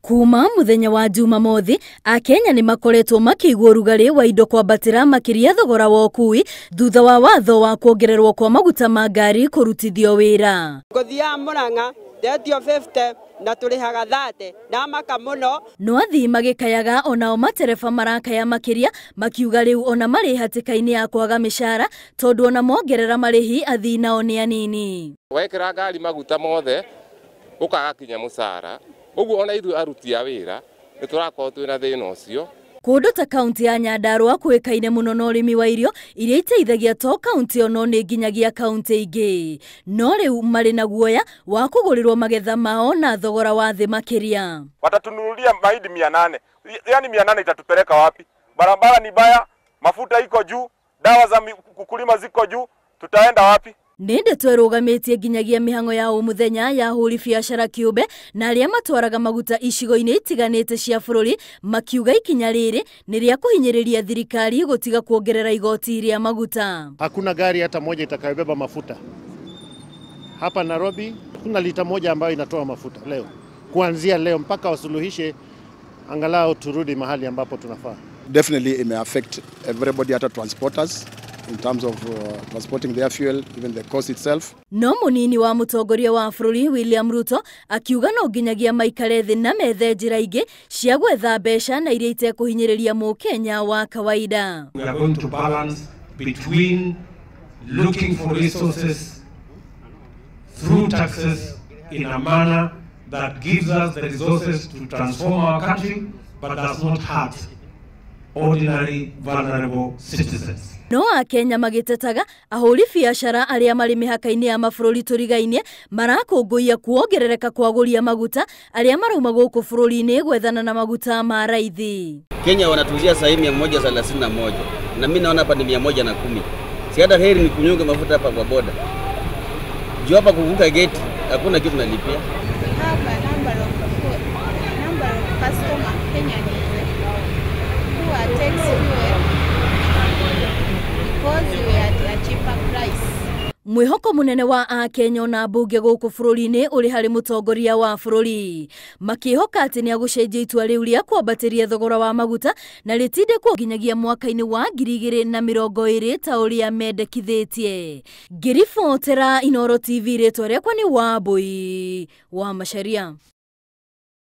Kuma muthenya wa Jumamothi, Akenya nĩ makoretwo makĩigua ũrugarĩ wa indo kwambatĩra makĩria thogora wa ũkui thutha wa watho wa kuongererwo kwa maguta ma ngari kũrutithio wĩra. Ngũthiaga Murang'a ndetio 50 na tũrĩhaga 30 na maka mũno. No athii magĩkayaga onao matereba marakaya makĩria makiuga rĩu ona marĩ hatĩka-inĩ ya kwaga mĩcara tondũ ona mongerera marĩhi athii nao nĩ anini. Wekĩra ngari maguta mothe ũkaga kinya mũcara ũguo ona ithuĩ aruti a wĩra nĩ tũrakorwo twĩna thĩna ũcio. Kũndũ ta kaunti ya Nyandarua kũĩkaine mũno na ũrĩmi wa irio iria iteithagia to kaunti ĩyo no nĩ nginyagia kaunti ingĩ, no rĩu marĩ na guoya wa kũgũrĩrwo magetha mao na thogora wa thĩ makĩria. Watatununulia mahindi 800, yani 800 itatupeleka wapi? Barabara ni baya, mafuta iko juu, dawa za kukulima ziko juu, tutaenda wapi? Nĩ ndeto ĩrũgamĩtie nginyagia mĩhang'o ya o mũthenya ya ahũri biacara kĩũmbe na arĩa matwaraga maguta icigo-inĩ itiganĩte cia bũrũri makiuga ikinya rĩrĩ nĩ rĩa kũhinyĩrĩria thirikari gũtiga kuongerera igoti rĩa maguta. Hakuna gari hata moja itakayobeba mafuta hapa Nairobi. Kuna lita moja ambayo inatoa mafuta leo, kuanzia leo mpaka wasuluhishe angalau turudi mahali ambapo tunafaa. Definitely it may affect everybody, hata transporters in terms of transporting their fuel, even the cost itself. No munini wa mutongoria wa bũrũri William Ruto akiuga no nginyagia maikare thĩ na methe njĩra ingĩ cia gwetha mbeca na iria itekũhinyĩrĩria mũkenya wa kawaida. We are going to balance between looking for resources through taxes in a manner that gives us the resources to transform our country but does not hurt ordinary vulnerable citizens. No Akenya magĩtetaga ahũri biacara arĩa marĩ mĩhaka-inĩ ya mabũrũri tũrigainie marakũngũiya kuongerereka kwa agũri a maguta arĩa marauma gũkũ bũrũri-inĩ gwethana na maguta ma raithi. Kenya wanatuuzia sasa hivi 131 na mimi naona hapa ni 110. Si hata heri ni kunyonga mafuta hapa kwa boda. Juu hapa kuvuka gate hakuna kitu nalipia. We have a number of customer Kenyans who are tax fuel because we are at a cheaper price. Mwĩhoko mũnene wa Akenya na mbunge gũkũ bũrũri-inĩ ũrĩ harĩ mũtongoria wa bũrũri makĩhoka atĩ nĩ agũcenjia itua rĩu rĩa kwambatĩria thogora wa maguta na rĩtindĩkwo nginyagia mwaka-inĩ wa 2020 ta ũrĩa mendekithĩtie. Ngĩribotera Inooro TV, rĩtwa rĩakwa nĩ Wambui wa Macharia.